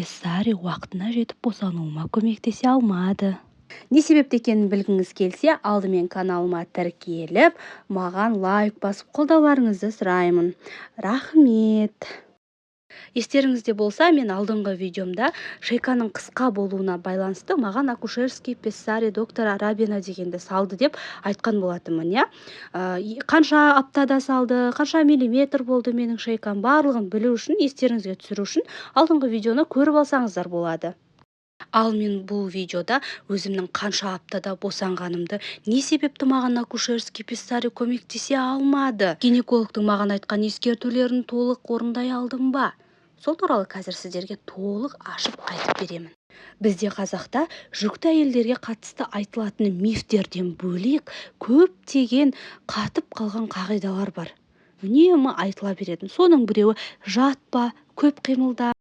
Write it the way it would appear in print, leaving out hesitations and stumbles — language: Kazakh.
пессарий уақытына жетіп босануыма көмектесе алмады. Не себепті екенін білгіңіз келсе, алдымен каналыма тіркеліп, маған лайк басып, қолдауларыңызды сұраймын. Рахмет. Естеріңізде болса, мен алдыңғы видеомда шейканың қысқа болуына байланысты маған акушерский пессарий доктора Рабина дегенді салды деп айтқан болатынмын, иә. Қанша аптада салды, қанша миллиметр болды менің шейкам, барлығын білу үшін, естеріңізге түсіру үшін алдыңғы видеоны көріп алсаңыздар болады. Ал мен бұл видеода өзімнің қанша аптада босанғанымды, не себепті маған акушерский пессарий көмектесе алмады, гинекологтың маған айтқан ескертулерін толық орындай алдым ба, сол туралы қазір сіздерге толық ашып айтып беремін. Бізде, қазақта, жүкті әйелдерге қатысты айтылатын мифтерден бөлек көптеген қатып қалған қағидалар бар, үнемі айтыла беретін. Соның біреуі: жатпа, көп қимылда.